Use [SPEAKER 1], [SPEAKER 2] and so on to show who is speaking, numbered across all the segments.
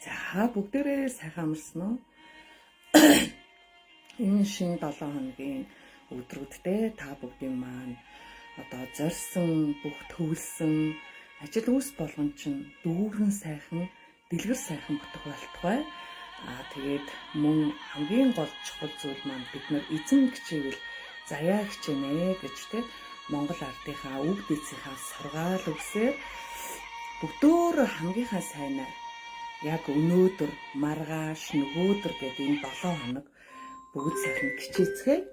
[SPEAKER 1] За, бүгдээрээ сайхан амарсан уу? Энэ шинэ 7 хоногийн өдрүүддээ та бүгдийн маань одоо зорьсон, бүх төвлөсөн ажил үйлс болгон чинь дүүрэн сайхан, дэлгэр сайхан бүтэх болтугай. Аа, тэгээд мөн хамгийн гол чухал зүйл маань бид нар эзэн хичээвэл заяа хичээнэ гэж те Монгол ардынхаа үг дээдсийнхаа сургаал өгсөөр бүгдөөрөө хамгийн сайнаар яг өнөөдөр, маргааш, нөгөөдөр гэдэг энэ 7 хоног бүгд сайхан хичээцгээе.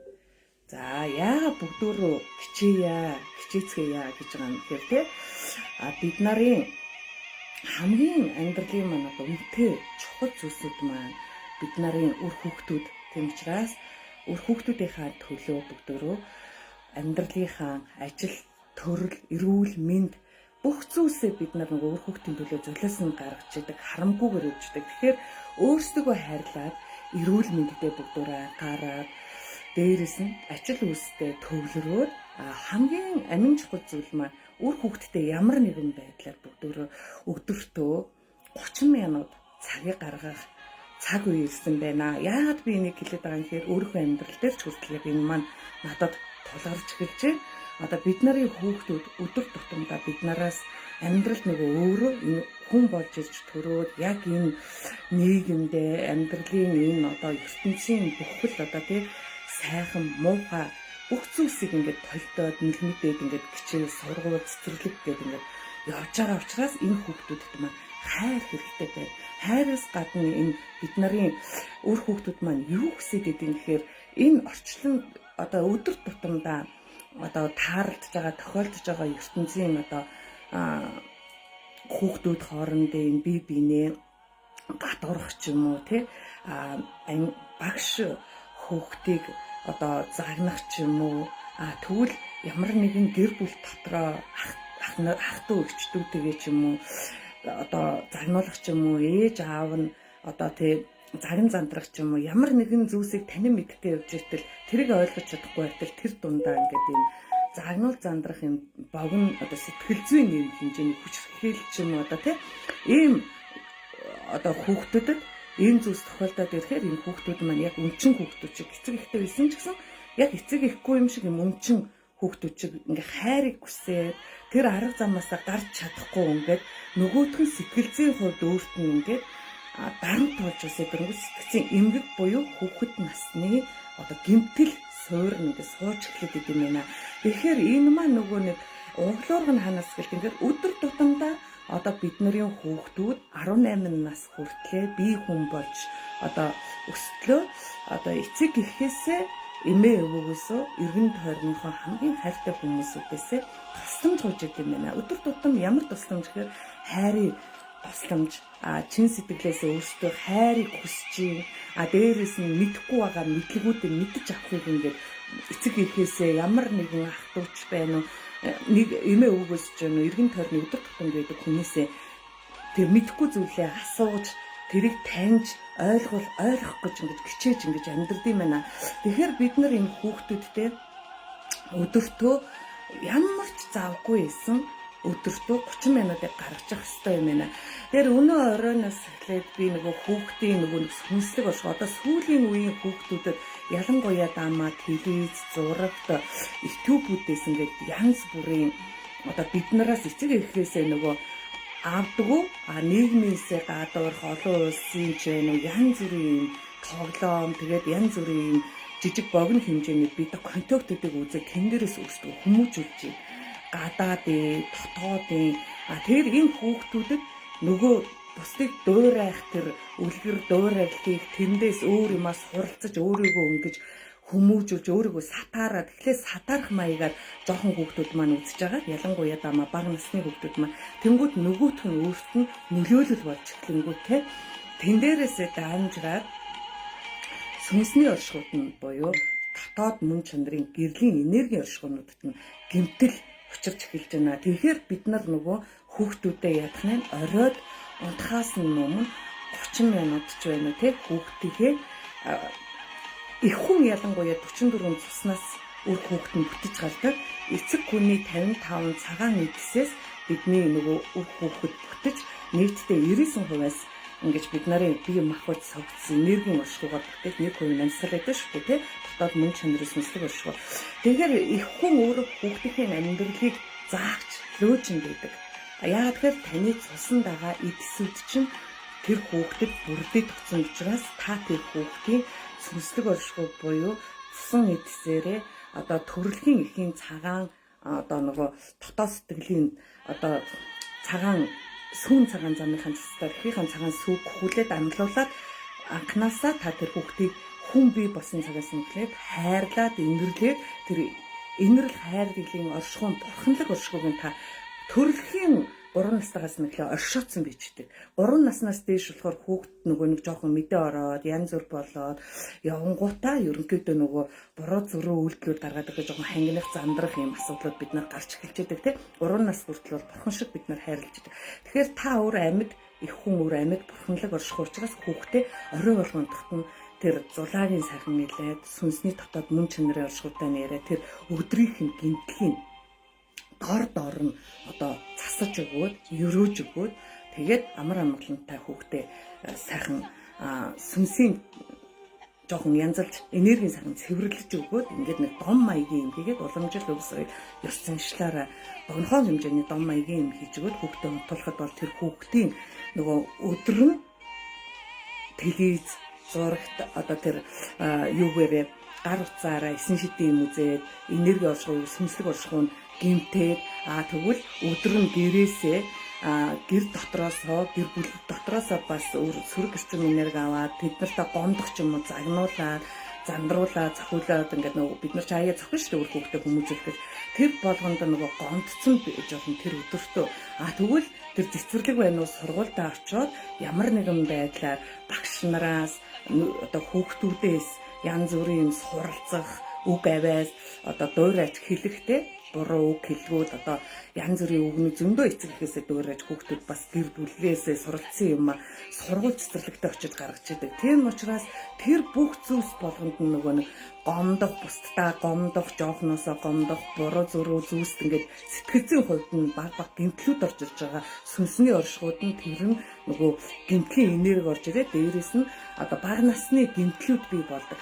[SPEAKER 1] За, яагаад бүгдөө хичээе, хичээцгээе гэж байгаа юм гэхээр те бид нарын хамгийн амьдралын маань одоо үнэтэй чухал зүйлсүүд маань бид нарын үр хүүхдүүд. Тийм учраас үр хүүхдүүдийнхаа төлөө бүгдөө амьдралынхаа ажил, төрөл, эрүүл мэнд бүх зүйлсээ бид нар нөгөө үр хүүхдийн төлөө золиосон гаргаж идэг, харамгүйгээр өгчдөг. Тэгэхээр өөрсдөө хайрлаад эрүүл мэндтэй бүгдөө гараад, дээрэс нь ажил үйлстэй төвлөрөөд, хамгийн амин чухал зүйл маань үр хүүхдтэй ямар нэгэн байдлаар бүгдөө өдөртөө 30 минут цагийг гаргах цаг үе ирсэн байна. Яагаад би энийг хэлээд байгаа юм гэхээр өөрийнхөө амьдрал дээр ч хүртэл яг энэ маань надад тулгарч эхэлж байна. Одоо бид нарын хүүхдүүд өдөр тутамдаа бид нараас амьдрал нөгөө өөрөө энэ хүн болж ирж төрөөд яг энэ нийгэмдээ амьдралын энэ одоо ертөнцийн бүхэл одоо тий сайхан муухай бүх зүйлсийг ингээд толдоод нэлмэдээд ингээд хичээл, сургууль, цэцэрлэг гэдэг ингээд явж байгаа учраас энэ хүүхдүүдэд маань хайр хэрэгтэй байна. Хайраас гадна энэ бид нарын үр хүүхдүүд маань юу хүсээд идэв гэхээр энэ орчлон одоо өдөр тутамдаа одоо тааралдж байгаа, тохиолдож байгаа ертөнцийн одоо хүүхдүүд хоорондын энэ бие биенээ гадуурх ч юм уу тий багш хүүхдийг одоо загнах ч юм уу, тэгвэл ямар нэгэн гэр бүл дотроо ах дүү эгчдүүтэйгээ ч юм уу одоо загнуулах ч юм уу, ээж аав нь одоо тий заган зандрах ч юм уу, ямар нэгэн зүйлсийг танин мэдтэй явж итэл тэрийг ойлгож чадахгүй байтал тэр дундаа ингээд юм загнуул зандрах юм богино одоо сэтгэл зүйн юм хэмжээний хүчирхийлэл ч юм уу одоо тий ийм одоо хүүхдүүдэд ийм зүйлс тохиолдоод ирэхээр энэ хүүхдүүд маань яг өмчин хүүхдүүд шиг эцэг эхтэй байсан ч гэсэн яг эцэг эхгүй юм шиг юм өмчин хүүхдүүд шиг ингээ хайрыг хүсээд тэр арга замаасаа гарч чадахгүй ингээд нөгөөх нь сэтгэл зүйн хувьд өөрт нь ингээд дарамт болж үсээд дөрөнгө сэтгцийн эмгэг буюу хүүхэд насны одоо гэмтэл суурь ингээд сууж эхлэх гэдэг юм байна. Тэгэхээр энэ маань нөгөө нэг углуурга нь ханаас гэлт ингээд өдөр тутамдаа одоо бид нарын хүүхдүүд 18 нас хүртлээ бие хүн болж одоо өстлөө одоо эцэг эхээсээ, эмээ өвөөгөөсөө, эргэн тойрныхоо хамгийн хайртай хүмүүсүүдээсээ тусламж хууж идэв юм байна. Өдөр тутам ямар тусламж гэхээр хайрын тусламж, чин сэтгэлээсээ өөрсдөө хайрыг хүсэж чинь, дээрээс нь мэдэхгүй байгаа мэдлэгүүдийг мэдэж авахыг ингээд эцэг эхээсээ, ямар нэгэн ах дүүч байна уу, нэг эмээ өвгөөс ч юм уу, эргэн тойрны өдөр тутамд байдаг хүмүүсээ тэр мэдэхгүй зүйлээ асууж, тэрийг таньж ойлгол ойлгох гэж ингэж хичээж ингэж амьдрд юм байна. Тэгэхээр бид нар энэ хүүхдүүдтэй өдөртөө ямар ч завгүй байсан өдөртөө 30 минутыг гаргачих хэрэгтэй юм байна. Тэгэхээр өнөө оройноос эхлээд би нөгөө хүүхдийн нөгөө нэг сүнслэг орших одоо сүүлийн үеийн хүүхдүүдэд ялангуяа дамаа телевиз, зурагт, YouTube-үүдээс ингээд янз бүрийн одоо бид нараас эцэг эхээсээ нөгөө авдггүй, нийгмээсээ гадуурх, олон улсын ч вэ нү янз бүрийн юм тоглоом, тэгээд янз бүрийн юм жижиг богино хэмжээний бид контентуудыг үзээд тэн дээрээс өөрсдөө хүмүүжүүлж байна. Гадаадын, дотоодын тэр энэ хүүхдүүдэд нөгөө бусдыг дуурайх тэр үлгэр дуурайлтыг тэндээс өөр юмас суралцаж өөрийгөө өнгөж хүмүүжүүлж өөрийгөө сатаараад тэгэхээр сатаарах маягаар жоохон хүүхдүүд маань үзэж байгаа. Ялангуяа дамаа бага насны хүүхдүүд маань тэнгууд нөгөөх нь өөрт нь нөлөөлөл болж эхлэнгүүтээ тэн дээрээсээ дамжраад сүнсний оршихуйд нь буюу дотоод мөн чанарын гэрлийн энергийн оршихуйнуудад нь гэмтэл учирч эхэлж байна. Тэгэхээр бид нар нөгөө хүүхдүүдэд ядах нь оройд унтахаас нь өмнө 30 минут ч байна уу те хүүхдийнхээ их хүн ялангуяа 44 цуснаас үр хүүхэд нь бүтэж гардаг. Эцэг хүний 55 цагаан эдсээс бидний нөгөө үр хүүхэд бүтэж нийтдээ 99%-аас Ингэж бид нарын бие махбод согдсон энергийн оршихуйгаар бүтээх 1% амьсгал байдаг шүү дээ, тий. Дотоод мөн чанарын сүнслэг оршихуй. Тэгэхээр их хүн өөрөө хүүхдийн амьдралыг заагч, лөөжин байдаг. Яагаад тэгэхээр таны цусан дагаа эдсүүд чинь тэр хүүхдэд бүрдээд өгсөн учраас та тэр хүүхдийн сүнслэг оршихуй буюу цусан эдсээрээ одоо төрөлхийн эхийн цагаан одоо нөгөө дотоод сэтгэлийн одоо цагаан сүүн цагаан замынхаа цэцээр эхийнхээ цагаан сүг хүлээд амлуулаад анханасаа та тэр хүүхдийг хүн бий болсон цагаас нь эхлээд хайрлаад инэрлээд тэр инэрл хайрлалын оршихуйн бурханлаг оршихуйг та төрөлхийн 3 настайгаас нь эхлээ оршооцсон бичдэг. 3 наснаас дээш болохоор хүүхд нөгөө нэг жоохон мэдээ ороод янз бүр болоод явангуудаа ерөнхийдөө нөгөө буруу зөрүү үйлдэлүүд гаргаад ирэх жоохон хангинах зандрах юм асуудлууд бид нар гарч эхэлж байдаг тий. 3 нас хүртэл бол бурхан шиг бид нар хайрлаж байдаг. Тэгэхээр та өөр амьд их хүн өөр амьд бурханлаг орших учраас хүүхдээ орой болгон тогтно тэр зулаагийн сайхан нэлээд сүнсний дотоод мөн чанарын оршихуйтай нэрэ тэр өдрийнх нь гинтлийн дор дор нь одоо засаж өгөөд, өрөөж өгөөд тэгээд амар амгалантай хүүхдээ сайхан сүнсийн жоохон янзалж энергийн сайхан цэвэрлэж өгөөд ингээд нэг дом маягийн юм хийгээд уламжлал өв соёл ёс заншлаараа богинохон хэмжээний дом маягийн юм хийж өгөөд хүүхдээ унтуулахад бол тэр хүүхдийн нөгөө өдөр нь телевиз зурагт одоо тэр юугээрээ гар утсаараа эсэн шидийн юм үзээд энерги оршихуй сүнслэг оршихуй нь гимтээд тэгвэл өдөр нь гэрээсээ гэр дотроосоо гэр бүл дотроосоо бас сөрөг эрчим энерги аваад тэд нартай гомдох ч юм уу загнуулаад зандруулаад цохиулаад ингээд нөгөө бид нар ч аяа цохин шүү дээ үр хүүхдээ хүмүүжүүлэх гэж тэр болгонд нөгөө гомдсон байж болно тэр өдөртөө. Тэгвэл тэр цэцэрлэг байна уу сургуультай очиод ямар нэгэн байдлаар багш нараас одоо хүүхдүүдээс янз бүрийн юм суралцах үг авиас одоо дуурайч хэлэхтэй буруу үг хэлгүүд одоо янз бүрийн үгний зөндөө эцэг эхээсээ дуурайж хүүхдүүд бас гэр бүлээсээ суралцсан юм а сургууль цэцэрлэгтээ очиж гаргаж идэг. Тийм учраас тэр бүх зүйлс болгонд нь нөгөө нэг гомдох, бусдаа гомдох, жоохносоо гомдох, буруу зөрүү зүйлс ингээд сэтгэл зүйн хувьд нь баг баг гэмтлүүд орж ирж байгаа. Сүнсний оршихуйд нь тэр нь нөгөө гэмтлийн энерги орж ирээд дээрээс нь одоо бага насны гэмтлүүд бий болдог.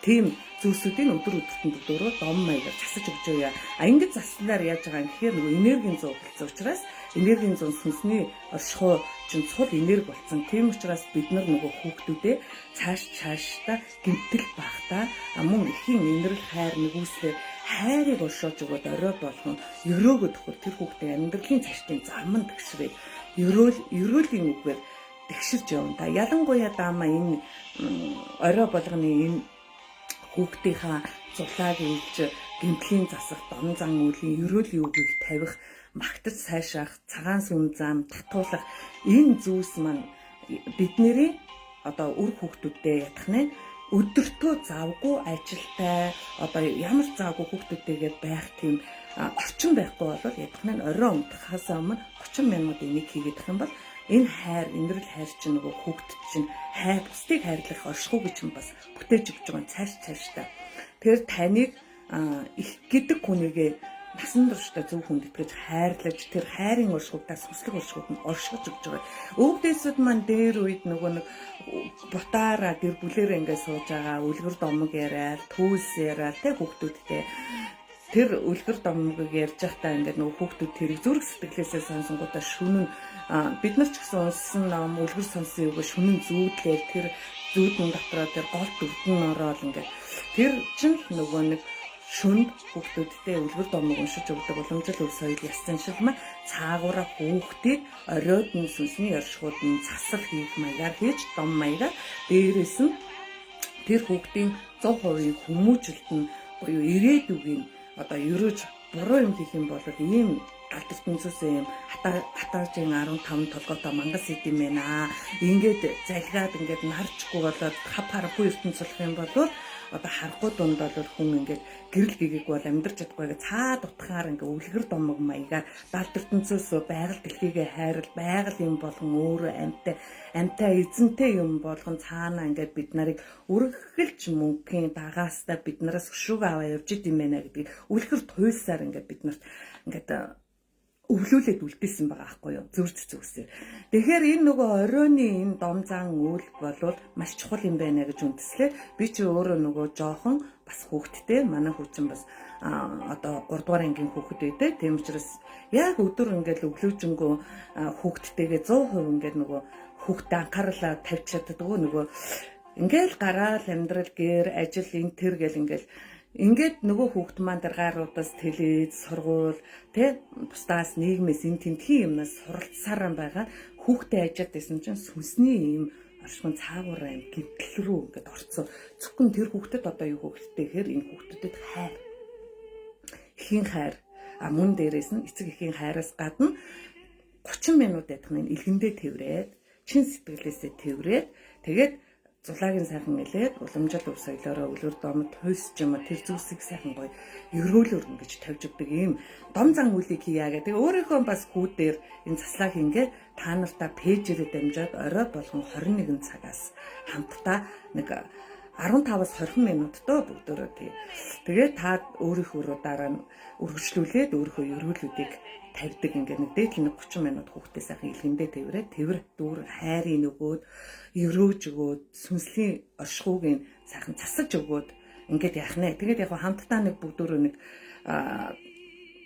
[SPEAKER 1] Тийм зүйлсүүдийн өдөр өдөртөн бүгдөө дом маягаар засаж өгч яваа. А ингэж заснаар яаж байгаа юм гэхээр нөгөө энергийн зуу болсон учраас энергийн зун сүнсний оршихуй чинь цул энерги болсон. Тийм учраас бид нар нөгөө хүүхдүүдээ цааш цаашдаа гэмтэл багтаа мөн эхийн энэрл хайр нэгүслэр хайрыг оршоож өгөөд орой болгон өрөөгөө төхөр тэр хүүхдийн амьдралын цаашдын зам нь тэгшрээд өрөөлийн үгээр тэгшэрч явна. Та ялангуяа даама энэ орой болгоны энэ хүүхдийнхаа зулааг илж гэмтлийн засах, дом зан үйлийн ерөөлийн үгийг тавих, магтаж сайшаах, цагаан сүм зам татуулах энэ зүйлс маань бидний одоо үр хүүхдүүдтэй ядах нэ өдөртөө завгүй ажилтай одоо ямар завгүй хүүхдүүдтэйгээ байх тийм орчин байхгүй бол ядах нь орой унтахаас өмнө 30 минут энийг хийгээд их юм бол энэ хайр, инэрл хайр чинь нөгөө хүүхдэд чинь хайр, бусдыг хайрлах оршихуй гэж чинь бас бүтээж өгч байгаа цааш цааштай. Тэгэхээр таныг их гэдэг хүнийгээ насан туршдаа зөв хүнд итгэж хайрлаж тэр хайрын оршихуйдаа сүнслэг оршихуйд нь оршиж өгч байгаа. Өвдөөсөд маань дээр үед нөгөө нэг бутаараа гэр бүлээрээ ингээд сууж байгаа үлгэр домог яриад, түүс яриад тэ хүүхдүүдтэй тэр үлгэр домгийг ярьж байхдаа ингээд нөгөө хүүхдүүд тэрийг зүрх сэтгэлээсээ сонсонгуудаа шүнэн бид нар ч гэсэн унссан ном үлгэр сонсон юуг шүнэн зүүдлээ тэр зүүдэн дотроо тэр гол дүрдэн ороод ингээд тэр чинь нөгөө нэг шүнд хүүхдүүдтэй үлгэр домог уншиж өгдөг уламжлал өв соёл яс заншил маань цаагаараа хүүхдийг оройд нь сүнсний оршихуйд нь засал хийх маягаар хийж дом маягаар дээрээс нь тэр хүүхдийн 100% хүмүүжлэлт нь буюу ирээдүгийн одоо ерөөж буруу юм хийх юм бол ийм галт ертөнцөөс юм хатаажийн 15 толгойтой мангас идэм байна. Ингээд залгаад ингээд нарчгүй болоод хав харахгүй ертөнц болох юм бол одоо харахгүй дунд бол хүн ингээд гэрэл гэгээг бол амьдрч чадахгүй гэ цаад утгаар ингээд үлгэр домог маягаар далд ертөнцөөс байгаль дэлхийгээ хайрал байгаль юм болгон өөрөө амьтай амьтай эзэнтэй юм болгон цаана ингээд бид нарыг үргэлж мөнхийн дагаастай бид нараас өшөөг аваа явж идэм байна гэдгийг үлгэр туйлсаар ингээд бид нарт ингээд өвлүүлээд үлдээсэн байгаа аахгүй юу, зүр цэцүүсээр. Тэгэхээр энэ нөгөө оройны энэ дом зан үйл болвол маш чухал юм байна гэж үндэслээ. Би чи өөрөө нөгөө жоохон бас хүүхэдтэй, манай хүү чинь бас одоо 3 дугаар ангийн хүүхэд байдаг. Тийм учраас яг өдөр ингээл өглөөжөнгөө хүүхэдтэйгээ 100% ингээд нөгөө хүүхдээ анхаарлаа тавьж чаддаггүй, нөгөө ингээл гараал амьдрал гэр ажил энэ тэр гэл ингээл ингээд нөгөө хүүхд маань тэр гаруудаас телевиз, сургууль, тэ бусдаас нийгмээс энэ тентхийн юмнаас суралцсаар байгаа хүүхдээ ажиад байсан чинь сүнсний юм оршихуйн цаагаараа юм гэмтэл рүү ингээд орцсон. Зөвхөн тэр хүүхдэд одоо юу хэрэгтэй гэхээр энэ хүүхдүүдэд хайр. Эхийн хайр. А мөн дээрээс нь эцэг эхийн хайраас гадна 30 минут ядах нь илгэндээ тэврээд, чин сэтгэлээсээ тэврээд, тэгээд зулаагийн сайхан илээд уламжлал өв соёлоороо өлөр домод хойсч юм тэр зүйлсийг сайхан гоё ерөөлөөр ингэж тавьж өгдөг ийм дом зан үйлийг хийя гэдэг. Өөрийнхөө бас хүүдээр энэ заслаа хингээ та нартаа пэйжээрээ дамжаад орой болгон 21 цагаас хамтдаа нэг 15-аас 20 минут доо бүгдөө тий. Тэгээд та өөрийнхөө дараа нь үргэлжлүүлээд өөрийнхөө ерөөлүүдийг тавьдаг. Ингээд нэг дээдл нэг 30 минут хүүхдээ сайхан илгэндээ тэврээд тэвэр дүүр хайрын нөгөөд өрөөж өгөөд сүнслийн оршихуйг нь сайхан засаж өгөөд ингээд яах нэ. Тэгээд яг хамтдаа нэг бүгдөө нэг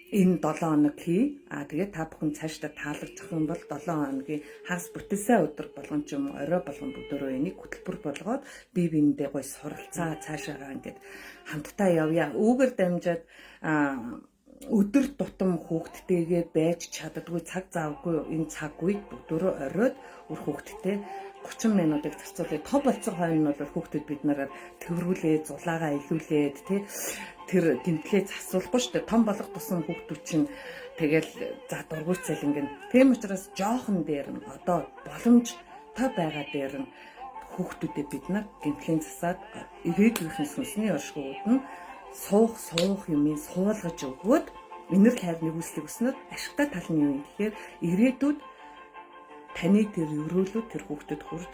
[SPEAKER 1] энэ 7 хоног хий. А тэгээд та бүхэн цаашдаа таалагдах юм бол 7 хоногийн хагас бүтэлсай өдөр болгон ч юм уу орой болгон бүгдөө энийг хөтөлбөр болгоод бие биендээ гой суралцаа цаашаагаа ингээд хамтдаа явъя. Үүгээр дамжаад өдөр тутам хүүхдтэйгээ байж чаддаггүй цаг завгүй энэ цаг үед бүгдөө оройд үр хүүхдтэй 30 минутыг зарцуулъя. Том болцсон хойно нь бол хүүхдүүд бид нараар тэрврүүлээ, зулаагаа илүүлээд тий тэр гэмтлээ засуулахгүй шүү дээ. Том болох тусам хүүхдүүд чинь тэгэл за дургуйцал ингэн. Тийм учраас жоохон дээр нь одоо боломжтой байгаа дээр нь хүүхдүүдэд бид нар гэмтлийн засаад ирээдүйн сүнсний оршихуйд нь суух юмыг суулгаж өгөөд энэрл хайр нэгүслийг өснөр ашигтай тал нь юу юм гэхээр ирээдүйд таны тэр өрөөлүүд тэр хүүхдэд хурж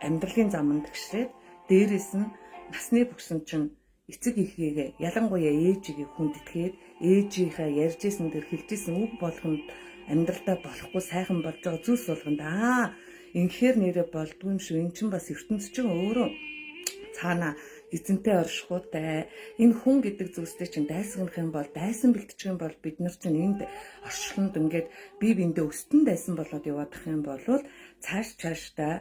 [SPEAKER 1] амьдралын заманд тэгшрээд дээрэс нь насны бүксэн чинь эцэг эхээгээ ялангуяа ээжигээ хүндэтгээд ээжийнхээ ярьжсэн тэр хэлжсэн үг болгонд амьдралдаа болохгүй сайхан болж байгаа зүйлс болгонд ингэхээр нэрэ болдгүй юм шүү, эн чинь бас ертөнц чинь өөрөө цаана эзэнтэй оршихуйтай энэ хүн гэдэг зүйлстэй чинь дайсагнах юм бол дайсан бэлтчих юм бол бид нар чинь энд орчлонд ингээд бие биендээ өстөн дайсан болоод яваадах юм бол цааш цаашдаа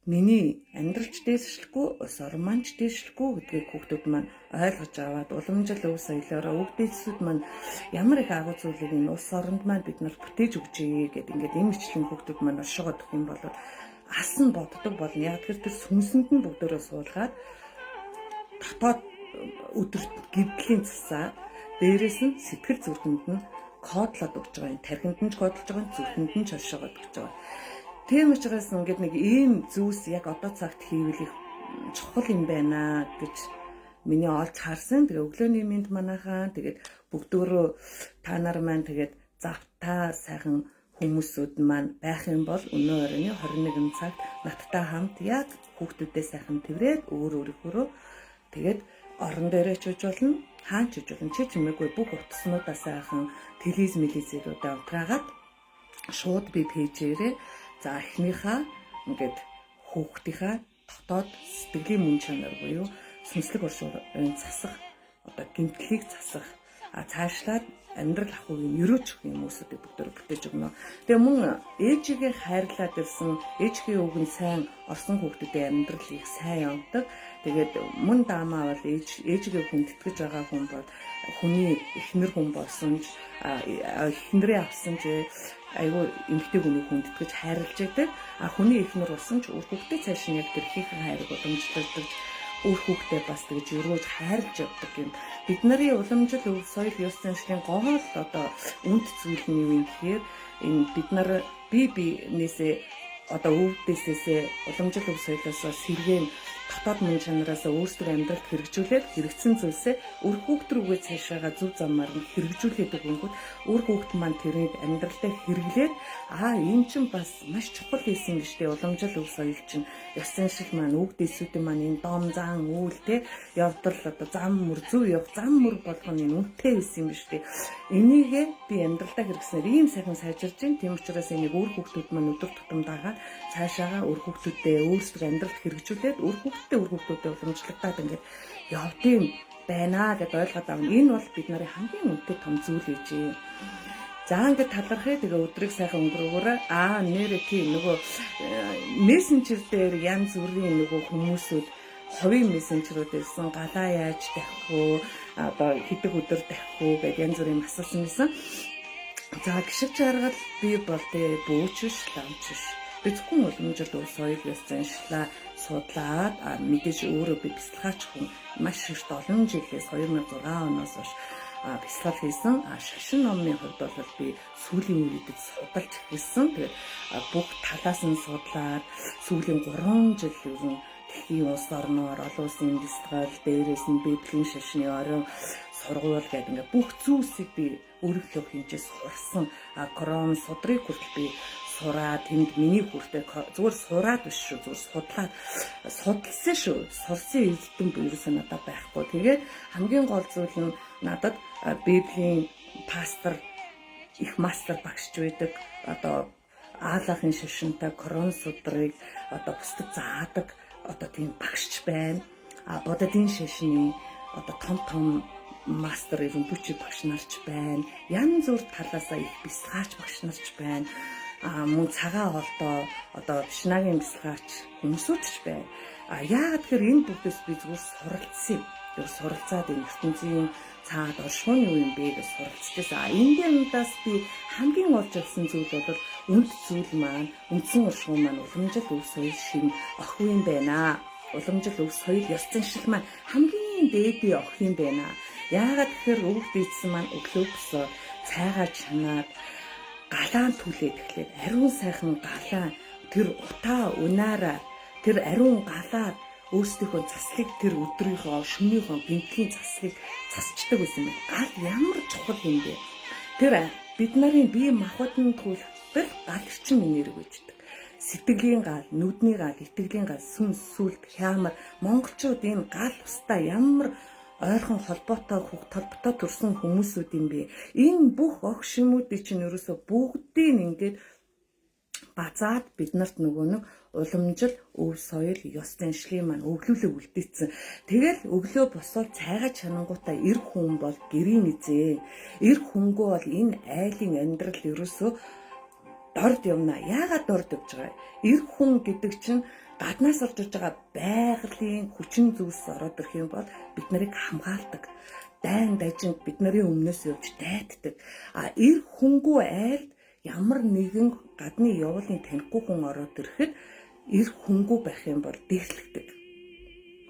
[SPEAKER 1] миний амьдралч дээшлэхгүй, ус орманч дээшлэхгүй гэдгийг хүүхдүүд маань ойлгож аваад уламжлал өв соёлоороо өв дээдсүүд маань ямар их агуу зүйлийг энэ улс оронд маань бид нар бүтээж өгчээ гэд ингээд энэ мэтлэн хүүхдүүд маань оршиход өгөх юм бол асан боддог болно. Яг тэр сүнсэнд нь бүгдөө суулгаад дотоод өдөрт гівдлийн засаа дээрээс нь сэтгэл зүрхэнд нь кодлоод өгч байгаа юм. Тархинд нь ч кодлож байгаа юм, зүрхэнд нь ч оршоогоод өгч байгаа. Тийм учраас ингээд нэг ийм зүйлс яг одоо цагт хийвэл их чухал юм байна гэж миний олж харсан. Тэгээ өглөөний мэнд манайхаа тэгээд бүгдөө та нар маань тэгээд завтаа сайхан хүмүүсүүд маань байх юм бол өнөө оройн 21 цагт надтай хамт яг хүүхдүүдээ сайхан тэрврээд өөр өөрийнхөө тэгээд орон дээрээ ч үж болно, хаан ч үж болно. Чи чимээгүй бүх утаснуудаа сайхан телевиз мэлизэрүүдээ унтраагаад шууд би пэйжээрээ за эхнийхээ ингээд хүүхдийнхаа дотоод сэтгэлийн мөн чанар буюу сүнслэг оршихуйн засах одоо гэмтлийг засах цаашлаад амьдрал ахуйг өрөөж өгөх юм хүмүүсүүдийг бүгдөө бүтээж өгнө. Тэгээ мөн ээжигээ хайрлаад ирсэн, ээжийн үг нь сайн орсон хүүхдүүдийн амьдрал их сайн явдаг. Тэгээд мөн даамаа бол ээжигээ хүндэтгэж байгаа хүн бол хүний эхнэр хүн болсон ч эхнэрээ авсан ч айгүй эмэгтэй хүнийг хүндэтгэж хайрлаж байдаг. А хүний эхнэр болсон ч үр хүүхдээ цааш нь яг тэр ихийнхээ хайрыг уламжлалдаг, үр хүүхдээ бас тэгж өрөөж хайрлаж явдаг юм. Бид нарын уламжлал өв соёл ёс заншлын гол одоо үнд зүйл нь юу юм гэхээр энэ бид нар бие биенээсээ одоо өвдөөсөө уламжлал өв соёлоосоо сэргээн дотоод мөн чанараасаа өөрсдөө амьдралд хэрэгжүүлээд хэрэгцсэн зүйлсээ үр хүүхд рүүгээ цаашаага зөв замаар нь хэрэгжүүлээд өгөнгүүт үр хүүхд маань тэрийг амьдралдаа хэрэглээд энэ чинь бас маш чухал хийсэн гэж тэ уламжлал өв соёл чинь ёс заншил маань үг дэсүүдийн маань энэ дом зан үйл тэ явдал одоо зам мөр зөв явах зам мөр болгоно энэ үнэтэй байсан юм биш тэ. Энийгээ би амьдралдаа хэрэгснээр ийм сайхан сайжирж байна. Тийм учраас энийг үр хүүхдүүд маань өдөр тутам дагаад цаашаага үр хүүхдүүдээ өөрсдөө амьдралд хэрэгжүүлээд үр хүүхдүүдээ уламжлагдаад ингээд явдсан байна гэд ойлгоод авна. Энэ бол бид нарын хамгийн үнэтэй том зүйл гэж. За ингээд талархъя. Тэгээ өдрийг сайхан өнгөрөөгөөрэй. Нэрээ тий нөгөө мессенжер дээр янз бүрийн нөгөө хүмүүсүүд хувийн мессенжерүүд ирсэн. Галаа яаж тавих вэ? Одоо хэдэг өдөр тавих вэ гэд янз бүрийн асуусан байсан. За гişг жаргал би бол тэ бөөч биш, ламч биш. Би зөвхөн уламжлал өв соёл ёс заншлаа судлаад мэдээж өөрөө би бясалгаач хүн маш их олон жилээс 2006 оноос хойш бясалгал хийсэн. Шашин номын хувьд бол би сүүлийн үед судалж эхэлсэн. Тэгээд бүх талаас нь судлаад сүүлийн 3 жил ер нь дэлхийн улс орноор олон улсын бясалгал, дээрээс нь Библийн шашны орон сургууль гэдэг ингээд бүх зүйлсийг би өөрийнхөө хэмжээ сурсан. Корон судрыг хүртэл би сураад тэнд миний хүртээ зүгээр сураад биш шүү, зүгээр судлаад судалсан шүү. Сурсан эрдэм ерөөсөө надад байхгүй. Тэгээд хамгийн гол зүйл нь надад Библийн пастор, их мастер багшч байдаг. Одоо Аалахын шашинтай Корон судрыг одоо бусдад заадаг одоо тийм багшч байна. Буддын шашны одоо том том мастер эренбүчи багш нарч байна. Янз бүр талаасаа их бясалгаач багш нарч байна. Мөн цагаан хоолтой одоо Вишнагийн бясалгаач хүмүүсүүд ч байна. Яагаад тэгэхээр энэ бүгдээс би зүгээр суралцсан юм. Тэр суралцаад энэ ертөнцийн цаад оршихуйн юу юм бэ гэж суралцчихсан. Энэ юмдаас би хамгийн олж авсан зүйл бол үнд зүйл маань, үндсэн оршихуй маань уламжлал өв соёл шин охин юм байна. Уламжлал өв соёл ёс заншил маань хамгийн дээдийн охин юм байна. Яагаад тэгэхээр өвөг дийдсэн маань өглөө босоод цайгаа чанаад галаан түлээд эхлээд ариун сайхан галаа тэр утаа унаараа тэр ариун галаар өөрсдийнхөө заслыг тэр өдрийнхөө шөнийхөө гэмтлийн заслыг засчдаг байсан юм. Гал ямар чухал юм бэ? Тэр бид нарын бие махбодын түлхэл гал эрчим энерги байждаг. Сэтгэлийн гал, нүдний гал, итгэлийн гал, сүнс, сүлд, хямар монголчууд энэ гал устаа ямар ойрхон холбоотой холбоотой төрсэн хүмүүсүүд юм бэ? Энэ бүх ог шимүүдийг чинь ерөөсөө бүгдийг ингээд базаад биднэрт нөгөө нэг уламжил, өв соёл, ёс заншлын маань өглөөлөг үлдээсэн. Тэгэл өглөө босоод цайгаа чанангуудаа эр хүн бол гэрийн эзэн. Эр хүнгүй бол энэ айлын амьдрал ерөөсөө дорд явна. Яагаад дорд явж байгаа вэ? Эр хүн гэдэг чинь гаднаас орж иж байгаа байгалийн хүчин зүйлс ороод ирэх юм бол бид нарыг хамгаалдаг. Дайн дажинд бид нарын өмнөөс явж дайтдаг. Эр хүнгүй айлд ямар нэгэн гадны явуулын танихгүй хүн ороод ирэхэд эр хүнгүй байх юм бол дээрлэгдэг.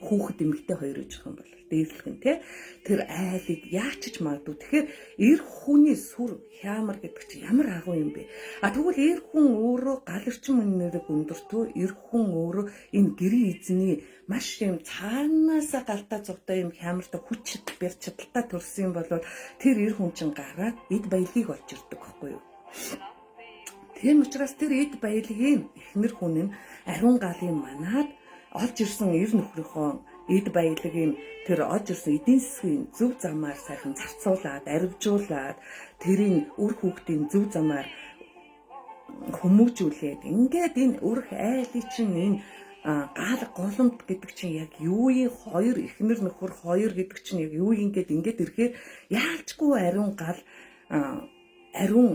[SPEAKER 1] Хүүхэд эмэгтэй хоёр гэж юм бол дээрлэх нь тий. Тэр айлыг яачиж магадгүй. Тэгэхээр эр хүний сүр хямар гэдэг чинь ямар агуу юм бэ? Тэгвэл эр хүн өөрөө гал эрчим үнэрэг өндөртөө эр хүн өөрөө энэ гэрийн эзний маш юм цаанаасаа галтаа зугтаа юм хямартай хүч чадал бэр чадaltaа төрсөн юм бол тэр эр хүн чинь гараад эд баялагийг олж ирдэг байхгүй юу? Тийм учраас тэр эд баялагийг эхнэр хүн нь ариун галын манаад олж ирсэн эр нөхрийнхөө эд баялагийг тэр олж ирсэн эдийн засгийн зөв замаар сайхан зарцуулаад, аривжуулаад, тэрийн үр хүүхдийн зөв замаар хүмүүжүүлээд ингээд энэ өрх айлын чинь энэ гал голомт гэдэг чинь яг юу юм, хоёр эхнэр нөхөр хоёр гэдэг чинь яг юу юм гээд ингээд ирэхээр яалчгүй ариун гал ариун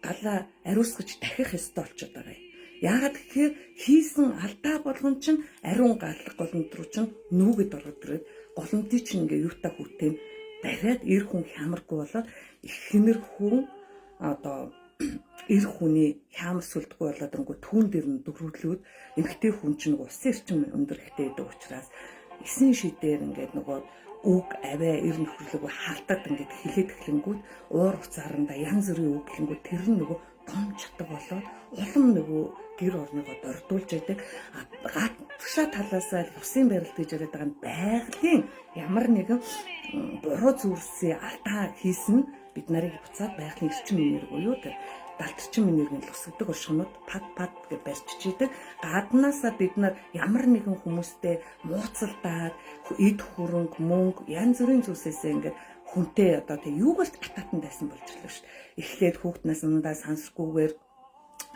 [SPEAKER 1] галаа ариусгаж дахих ёстой болчиход байгаа юм. Яагаад гэхээр хийсэн алдаа болгон чинь ариун гал голомт руу чинь нүүгэд ороод ирээд голомтыг чинь ингээ юутай хүүтэй бариад эр хүн хямаргүй болоод эхнэр хүн одоо эр хүний хямар сүлдэггүй болоод өнгө түүн дээр нь дөрвөлүүд эмэгтэй хүн чинь усын эрчим өндөр ихтэй байдаг учраас эсэн шидээр ингээд нөгөө үг аваа эр нөхөрлөг хаалтаад ингээд хилээд эхлэнгүүт уур уцаарандаа янз бүрийн үг гэлэнгүүт тэр нь нөгөө том чатаг болоод улам нөгөө гэр орныгоо дордуулж яадаг. Гадагшаа талаасаа усын барилт гэж яриад байгаа нь байгалийн ямар нэгэн буруу зүйлсээ алдаа хийсэн бид нарыг буцаад байгалийн эрчим энерги буюу тэр далд эрчим энергийн лусгдаг оршихнууд пад пад гэж барьчиж идэг. Гаднаасаа бид нар ямар нэгэн хүмүүстэй мууцалдаад эд хөрөнгө, мөнгө, янз бүрийн зүйлсээсээ ингээд хүнтэй одоо тэг юугаар ч атаатан дайсан болж ирлээ шүү дээ. Эхлээд хүүхднээс ундаа сансрахгүйгээр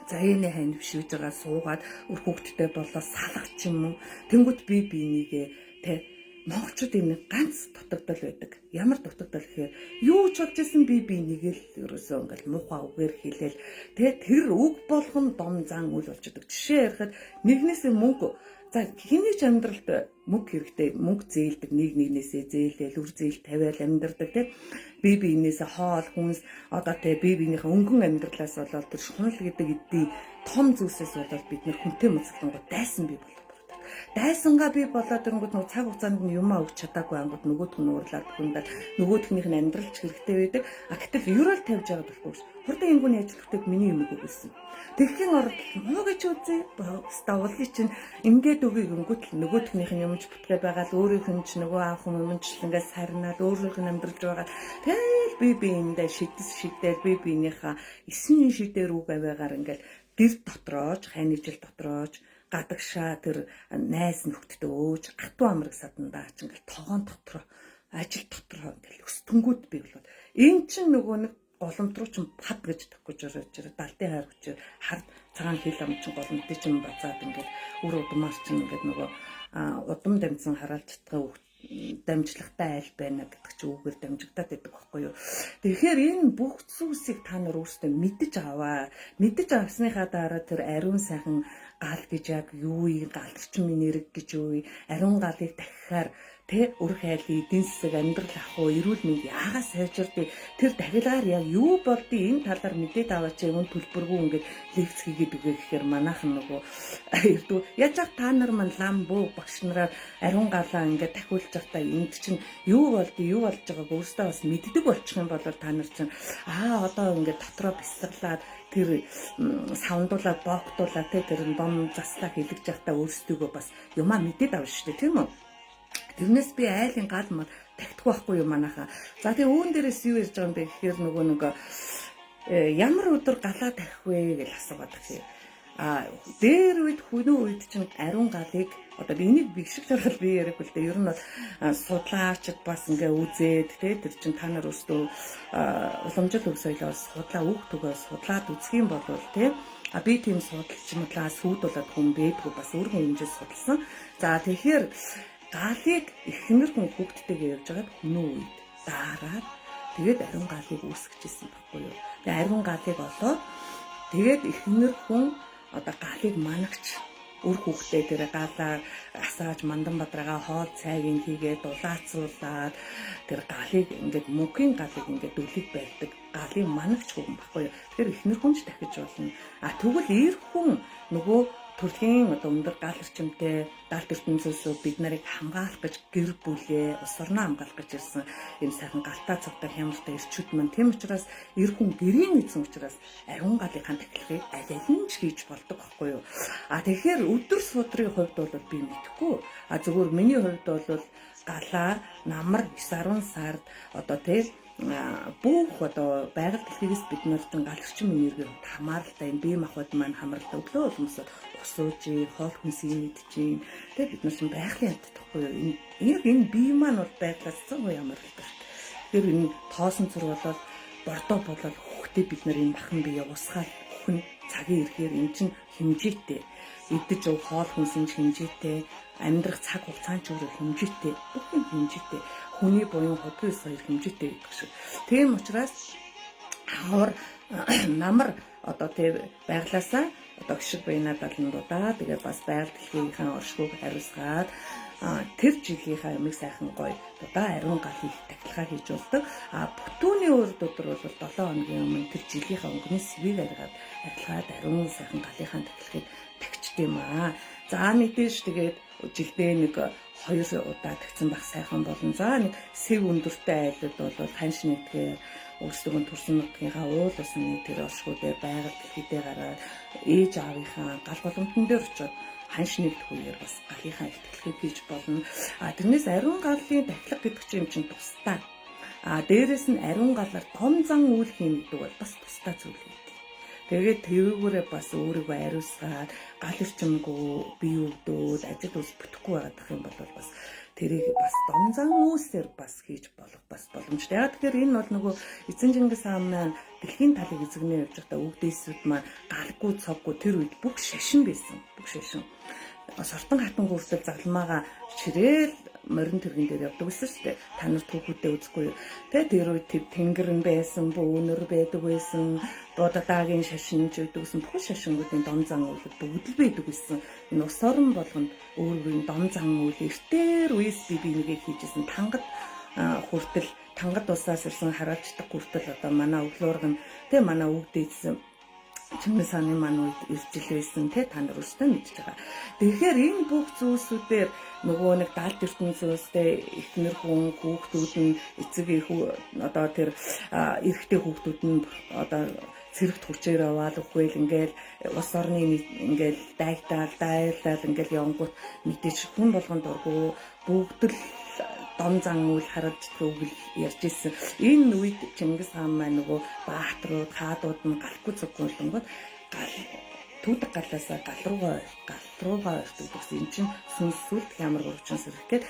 [SPEAKER 1] заяаны хань бишвэж байгаа суугаад үр хүүхдтэй болоо салах ч юм уу. Тэнгүүт би бинийгээ тэ монголчууд юм нэг ганц дутагдал байдаг. Ямар дутагдал гэхээр юу ч болж исэн би бинийгээ л ерөөсөө ингээл муухай үгээр хэлээл тэ тэр үг болгон дом зан үл болж идэг. Жишээ ярихад нэгнээсээ мөнгө за хэний ч амьдралд мөнгө хэрэгтэй, мөнгө зээлдэг, нэг нэгнээсээ зээлээл, үр зээл тавиал амьдардаг тийм. Би биенээсээ хоол хүнс одоо тэ би биенийхээ өнгөн амьдралаас болоод тэр шунал гэдэг эдийн том зүйлсээс болоод бид нэр хүнтэй муцалдангууд дайсан бий болоод байна. Дайсангаа бий болоод ирэнгүүт нөгөө цаг хугацаанд нь юмаа өгч чадаагүй ангууд нөгөөх нь уурлаад хүндэл нөгөөхнийх нь амьдралч хэрэгтэй байдаг. А гэтэл ерөөл тавьж байгаад болохгүй ш. Хурдан энэ хүний ажил хөтөг миний юм өгсөн. Тэгхийн ордол муу гэж үзье. Ставлын чинь ингээд үгийг өнгөт л нөгөөхнийх нь юмж бүтгээ байгаа л өөрийнх нь ч нөгөө аах юм юмч л ингээд сарнаал өөрийнх нь амьдралж байгаа. Тэгэл би биендээ шидэс шидээл би биенийхээ эсийн шидээр үг аваагаар ингээд гэр дотрооч, хайн ижил дотрооч гадагшаа тэр найз нөхдөдөө өөж атуу амраг садандаа ч ингээл тогоон дотроо ажил дотроо ингээл өстөнгүүд бий болоод эн чин нөгөө нэг голомт руу чин пад гэж тавих гэж орж ирээ далдын хайр хүчээр хар цагаан хил ам чин голомтыг чин базаад ингээд үр удмаар чин ингээд нөгөө удам дамжсан хараалж чадгаа дамжлагатай айл байна гэдэг чи үгээр дамжигдаад байдаг байхгүй юу. Тэгэхээр энэ бүх зүйлсийг та нар өөрсдөө мэдэж аваа. Мэдэж авсныхаа дараа тэр ариун сайхан гал гэж яг юу юм, гал эрчим энерги гэж юу юм, ариун галыг дахихаар тэ өрх айлын эдийн засаг амьдрал ах уу, эрүүл мэнд яагаас сайжирдээ, тэр дахилгаар яг юу болдгийг энэ талаар мэдээд аваач юм төлбөргүй ингээд лекц хийгээд өгөө гэхээр манайхан нөгөө эрдүү яаж ах та нар мань лам буу багш нараар ариун галаа ингээд дахиулж байхдаа энд чинь юу болдгийг юу болж байгааг өөрсдөө бас мэддэг болчих юм бол та нар чинь аа одоо ингээд дотроо бясалгалаад тэр савндуулаад боогтуулаад тэ тэр дом заслаа хэлэж байхдаа өөрсдийгөө бас юмаа мэдээд авна шүү дээ, тийм үү? Тэрнээс би айлын гал мал тагтах байхгүй юу манайхаа. За тэгээ үүн дээрээс юу ярьж байгаа юм бэ гэхээр нөгөө нэг ямар өдөр галаа тавих вэ гэж асуугаад гэх юм. А дээр үед хөнөө үед чинь ариун галыг одоо энийг бишг жаргал би яриаг л дээ. Ер нь бол судлаачид бас ингээ үзээд тэ тэр чинь та нар өөрсдөө уламжлал өг соёлоор судлаа үг түгээ судлаад үзэх юм бол тэ а би тийм судалч мудлаа сүйд болоод хүн бэдгүй бас өөрхөн хэмжээс судалсан. За тэгэхээр галыг эхнэр хүн хүүхдтэйгээ явж байгаад хөнөө үед daarаад тэгээд ариун галыг үүсгэжсэн байхгүй юу. Тэгээд ариун галыг олоод тэгээд эхнэр хүн одоо галыг манагч үр хүүхдээ тэр галаа асааж мандан бадрагаа хоол цайг хийгээд дулаацуулаад тэр галыг ингээд мөнхийн галыг ингээд дөглөг барьдаг галын манагч хүн байхгүй юу. Тэгэхээр эхнэр хүн ч дахиж болно. А тэгвэл эр хүн нөгөө төрлийн одоо өндөр гал эрчимтэй далд ертөнцөөс бид нарыг хамгаалах гэж гэр бүлээ улс орноо хамгаалах гэж ирсэн юм сайхан галтаа цогтой хямртай эрчүүд маань. Тийм учраас эр хүн гэрийн эзэн учраас ариун галынхаа тахилгыг аль аль нь ч хийж болдог байхгүй юу. А тэгэхээр өдөр судрын хувьд бол би мэдэхгүй. А зөвхөн миний хувьд бол галаа намар 9 10 сард одоо тий бүх одоо байгаль дэлхийгээс бид нар чинь гал эрчим энергийн хувьд хамааралтай энэ бие махбод маань хамааралтай өглөө улмсод ус ууж, хоол хүнсийг идэж чинь тэгээ бид нар чинь байгалийн амьтад байхгүй юу. Энэ яг энэ бие маань бол байглаас 100% хамааралтай шүү дээ. Тэгэхээр энэ тоосон цор болоод бордоо болоод хүүхдээ бид нар энэ махан бие усгаал хүн цагийн ирэхээр энэ чинь хэмжээтэй идэж өв хоол хүнсэн ч хэмжээтэй амьдрах цаг хугацаан ч өөрөө хэмжээтэй бүх юм хэмжээтэй хүний буян худгийн ёс хоёр хэмжээтэй гэдэг шиг. Тийм учраас хавар намар одоо тэр байглаасаа одоо гişиг буянаа даландуудаа тэгээ бас байгаль дэлхийнхээ оршихуйг хариуцгаад тэр жилийнхаа юмыг сайхан гоё дудаа ариун гал их тахилгаа хийж болдог. А бүтүүний урд өдөр бол 7 хоногийн өмнө тэр жилийнхаа өнгөний сэвийг аргаад арилгаад ариун сайхан галынхаа тахилгыг тагчд юм аа. За мэдээж тэгээд жилдээ нэг 2 удаа тагцсан байх сайхан болно. За нэг сэв өндөртэй айлууд бол ханш нэгдгээр өөрсдөө төрсэн нутгийнхаа уул усны тэр оршихуй дээр байгаль дэлхийдээ гараад ээж аавынхаа гал голомтон дээр очиод ханш нэгдэх үеэр бас галынхаа ихтгэлийг хийж болно. А тэрнээс ариун галын дахилга гэдэг чинь юм чинь тусдаа. А дээрэс нь ариун галаар том зан үйл хийн гэдэг бол бас тусдаа зүйл гэдэг. Тэгээд тэрүүгээрээ бас өөрийгөө ариусгаад гал эрчимгүй бие өвдөөд ажил ус бүтэхгүй байгаадах юм бол бас тэрийг бас дом зан үйлсээр бас хийж болох бас боломжтой. Яг тэгэхээр энэ бол нөгөө эзэн Чингис хаан маань дэлхийн талыг эзэгнээ явж байхдаа өвдөөсүүд маань галгүй цоггүй тэр үед бүх шашин байсан. Бүх шашин. Сортон хатан хүртэл загламаага ширээл морин тэргэн дээр явдаг гэсэн шүү дээ. Та нар түүхүүдээ үзэхгүй юу? Тэ тэр үед тэнгэр нь байсан, бөөнөр байдаг байсан, будадаагийн шашин ч байдаг гэсэн бүх шашингуудын дом зан үйл бүгд л байдаг гэсэн. Энэ ус орон болгонд өөр өөрийн дом зан үйл эртээр үес би бинийгээ хийжсэн тангад хүртэл тангад усаас ирсэн хараалждаг хүртэл одоо манай өглөөрг нь тэ манай өвгдээдсэн Чингис хааны маань үед ирж ил байсан те та нар өөрсдөө мэдж байгаа. Тэгэхээр энэ бүх зүйлсүүдээр нөгөө нэг далд ертөнцөөстэй эхнэр хүн хүүхдүүд нь эцэг их одоо тэр эрэгтэй хүүхдүүд нь одоо цэрэгт хүчээр аваад үхвэл ингээл улс орны ингээл дайгтаал дайрлал ингээл явангууд мэдээж хүн болгон дургу бүгд л дом зан үйл харагддаг үг л ярьж ирсэн. Энэ үед Чингис хаан маань нөгөө баатрууд, хаадууд нь галгүй зүггүй болонгод гал түүдэг галаасаа гал руугаа ойртдог гэсэн. Энэ чинь сүнс сүлд ямар гурвчин сэрэх гээд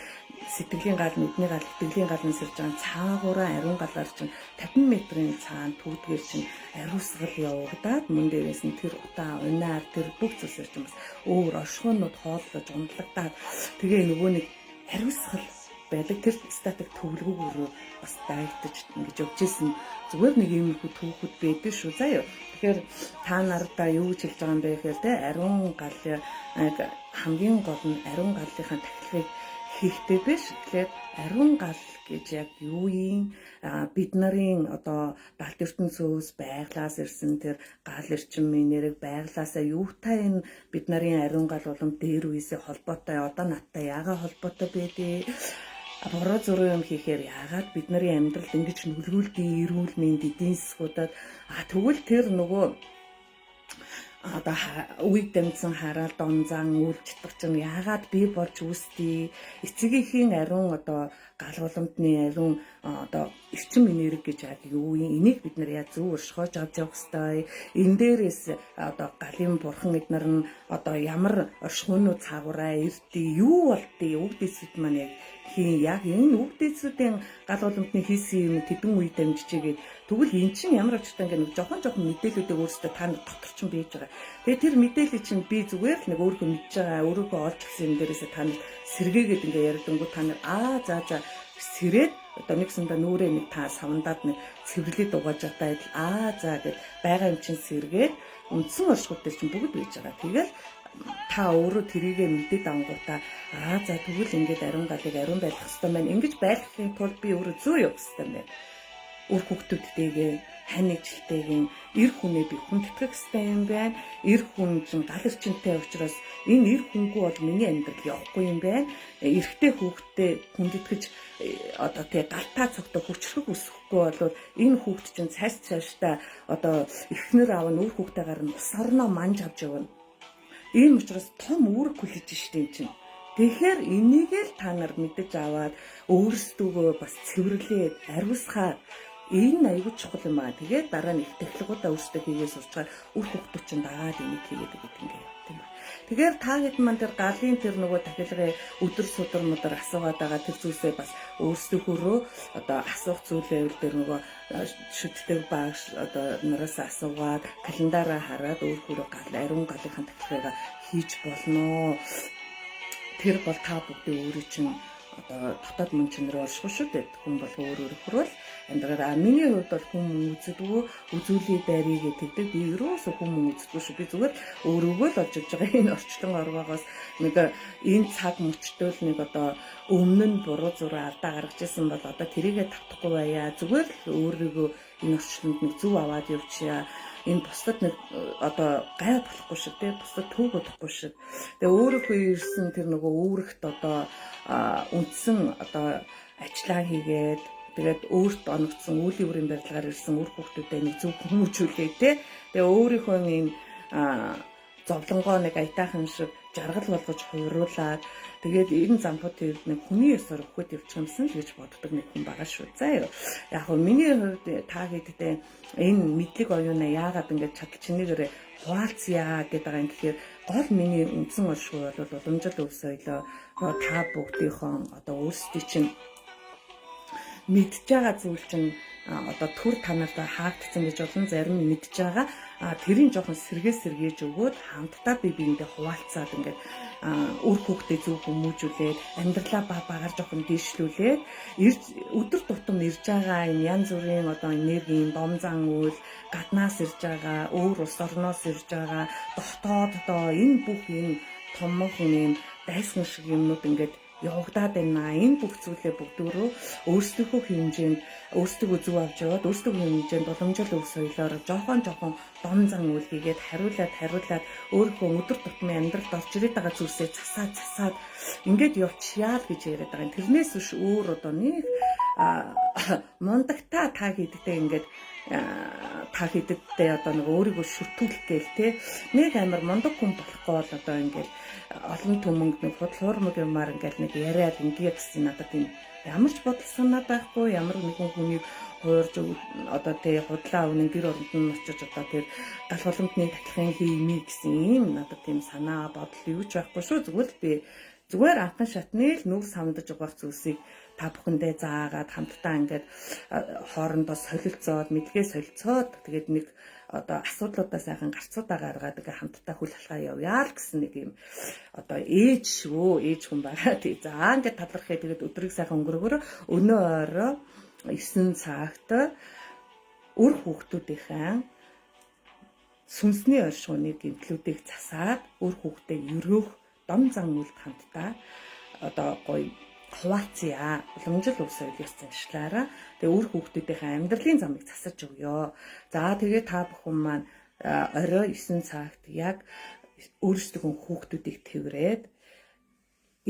[SPEAKER 1] сэтгэлийн гал, нүдний гал, итгэлийн гал нь сэрж байгаа цаагаараа ариун галаар чинь 50 метрийн цаана түүдгээр чинь ариусгал явагдаад мөн дээрээс нь тэр утаа, унаар тэр бүх зүйлсээр чинь бас өөр оршихуйнууд хооллож унтлагтаад тэгээ нөгөө нэг ариусгал байдаг. Тэр статик төвлөгөөрөө бас дайгтаж ингэж явж исэн. Зүгээр нэг иймэрхүү түүхүүд байдаг шүү. Заа юу. Тэгэхээр та нартай юу гэж хэлж байгаа юм бэ гэхээр те ариун гал хамгийн гол нь ариун галынхаа тахилгыг хийхтэй биш. Тэгэхээр ариун гал гэж яг юу юм бид нарын одоо далд ертөнцөөс байглаас ирсэн тэр гал эрчим энерги байглаасаа юутай энэ бид нарын ариун гал болон дээр үесээ холбоотой одоо надтай яагаад холбоотой байдээ? Буруу зуруу юм хийхээр яагаад бид нарын амьдралд ингэж нүлгүүлдэг эрүүл мэнд эдийн засгуудад тэгвэл тэр нөгөө одоо үеиг дамжсан хараал донзан үйлчлэх чинь яагаад бий болж үүсдий? Эцэгийнхийн ариун одоо гал боломтны ариун одоо эрчим энерги гэж яг юу юм? Энийг бид нар яа зөв оршихож авч явах ёстой. Энэ дээрээс одоо галын бурхан эднэр нь одоо ямар оршихуйнууд цаагаараа ирдий, юу болдъё? Үг дэсэд маань яг хийн яг энэ үг дэсүүдийн гал боломтны хийсэн юм тэдэн үе дамжижээгээд тэгвэл эн чинь ямар очтой ингээ нэг жоохон жоохон мэдээлүүдийг өөрсдөө та нар дотор чинь бийж байгаа. Тэгээ тэр мэдээлэл чинь би зүгээр л нэг өөрийнхөө мэдж байгаа, өөрийнхөө олж авсан юм дээрээсээ та нар сэргээгээд ингээ ярьдангүү та нар аа за за сэрээд одоо нэг сунда нүрээ нэг та савндаад нэг цэвэрлээд угааж байгаа адил аа за гэд байгаа юм чинь сэргээд үндсэн оршихуй дээр чинь бүгд бийж байгаа. Тэгэл та өөрөө тэрийгэ мэдээд ангуудаа аа за тэгвэл ингээд ариун галыг ариун байлгах хэрэгтэй байна. Ингэж байлгахын тулд би өөрөө зөв явах хэрэгтэй байна. Үр хүүхдүүдтэйгээ хань ижилтэйгээ эр хүнээ би хүндэтгэх хэрэгтэй юм байна. Эр хүн чинь гал эрчимтэй учраас энэ эр хүнгүй бол миний амьдрал явахгүй юм байна. Эрэгтэй хүүхдтэй хүндэтгэж одоо тий галтаа цогтой хүчрэх өсөхгүй бол энэ хүүхд чинь цааш цаашдаа одоо эхнэр аав нь үр хүүхдтэйгээр нь ус орноо манж авч явна. Ийм учраас том үүрэг хүлээж штэ энэ чинь. Тэгэхээр энийг л та нар мэдэж аваад өөрсдөө бас цэвэрлээд ариусгаад энэ аягүй чухал юм аа. Тэгээд дараа нь их техникуудаа өөрсдөө хийгээ сурчгаар үр хүүхдүүд чинь дагаад энийг хийгээд гэдэг юм тийм ба. Тэгэхээр та хэд маань тэр галын тэр нөгөө тахилгын өдөр судар мудар асуугаад байгаа тэр зүйлсээ бас өөрсдийнхөөрөө одоо асуух зүйлээ тэр нөгөө шүтдэг багш одоо нараас асуугаад календараа хараад өөрхөрөө гал ариун галынхаа тахилгыг хийж болно. Тэр бол та бүгдийн өөрийн чинь одоо дотоод мөн чанарын оршихуй шүү дээ. Хүн бол өөр өөр хөрвөл амьдраараа. Миний хувьд бол хүн мөн үзэдгүү, үзүүлээ дайрыг тэгдэг. Би ерөөсөө хүн мөн үзэдгүү шүү. Би зүгээр өөрөөгөө л олж явж байгаа энэ орчлон орвоогоос нэг энэ цаг мөчтөөл нэг одоо өмнө нь буруу зураа алдаа гаргаж исэн бол одоо тэрийгэ тавтахгүй байя. Зүгээр л өөрийгөө энэ орчлонд нэг зөв аваад явчихъя. Энэ бусдад нэг одоо гай болохгүй шиг тий бусдад төв бодохгүй шиг. Тэгээ өөрийнхөө ирсэн тэр нөгөө үүрэгт одоо үндсэн одоо ажиллаа хийгээд Тэгээд өөрт оногдсон үлийн үрийн барилгаар ирсэн үр хүүхдүүдэд нэг зөв хүмүүжүүлээ те. Тэгээ өөрийнхөө энэ зовлонгоо нэг аятайхан шиг жаргал болгож хувируулаад тэгээд энэ зампуу тэр нэг хүний ёсоор өгөхөд явчих юмсан л гэж боддог нэг хүн байгаа шүү. За юу. Яг хөө миний хувьд та хэдтэй энэ мэдлэг оюунаа яагаад ингэж чадал чинийгээрээ хуваалцъя гэдэг байгаа юм гэхээр гол миний үндсэн оршихуй бол уламжлал өв соёлоо та бүгдийнхөө одоо өөрсдийн чинь мэдж байгаа зүйл чинь одоо төр танарт хаагдсан гэж болно, зарим нь мэдж байгаа. Тэрийн жоохон сэргээ сэргээж өгөөд хамтдаа бие биендээ хуваалцаад ингээд үр хүүхдээ зөв хүмүүжүүлээд амьдралаа ба багаар жоохон дээшлүүлээд ирж өдөр тутам ирж байгаа энэ янз бүрийн одоо энергийн дом зан үйл гаднаас ирж байгаа, өөр улс орноос ирж байгаа, дотоод одоо энэ бүх энэ томоохон юм дайсан шиг юмнууд ингээд явагдаад байна. Энэ бүх зүйлээ бүгдөө өөрсдийнхөө хэмжээнд өөрсдөө зөв авч яваад өөрсдийнхөө хэмжээнд уламжлал өв соёлоор жоохон жоохон дом зан үйл хийгээд хариулаад хариулаад өөрийнхөө өдөр тутмын амьдралд орж ирээд байгаа зүйлсээ засаад засаад ингээд явчихъя л гэж яриад байгаа юм. Тэрнээс биш өөр одоо нэг мундагтаа та хийдэгтэй ингээд та хэддээ одоо нэг өөрийгөө шүтүүлэх гээл те нэг амар мундаг хүн болохгүй бол одоо ингээд олон түмэнд нэг худал хуурмаг юмар ингээд нэг яриад ингээ гэсэн надад тийм ямар ч бодол санаа байхгүй, ямар нэгэн хүнийг хуурж одоо те худлаа үнэн гэр оронд нь очиж одоо тэр гал боломтны татлагын хиймээ гэсэн ийм надад тийм санаа бодол юу ч байхгүй шүү. Зүгээр л би зүгээр анхан шатны л нүг самдаж угаах зүйлсийг та бүхэндээ заагаад хамтдаа ингээд хоорондоо солилцоод мэдлэгээ солилцоод тэгээд нэг одоо асуудлуудаа сайхан гарцуудаа гаргаад ингээ хамтдаа хөл алхаа явъя л гэсэн нэг юм одоо ээж шүү, ээж хүн байгаа тий. За ингээд талархъя. Тэгээд өдрийг сайхан өнгөрөөгөөрөө өнөө орой 9 цагт үр хүүхдүүдийнхээ сүнсний оршихуйны гэмтлүүдийг засаад үр хүүхдээ өрөөх дом зан үйлд хамтдаа одоо гоё хуваалцъя. Уламжлал өв соёл ёс заншлаараа тэгээ үр хүүхдүүдийнхээ амьдралын замыг засаж өгөө. За тэгээ та бүхэн маань орой 9 цагт яг өөрсдийнхөө хүүхдүүдийг тэрврээд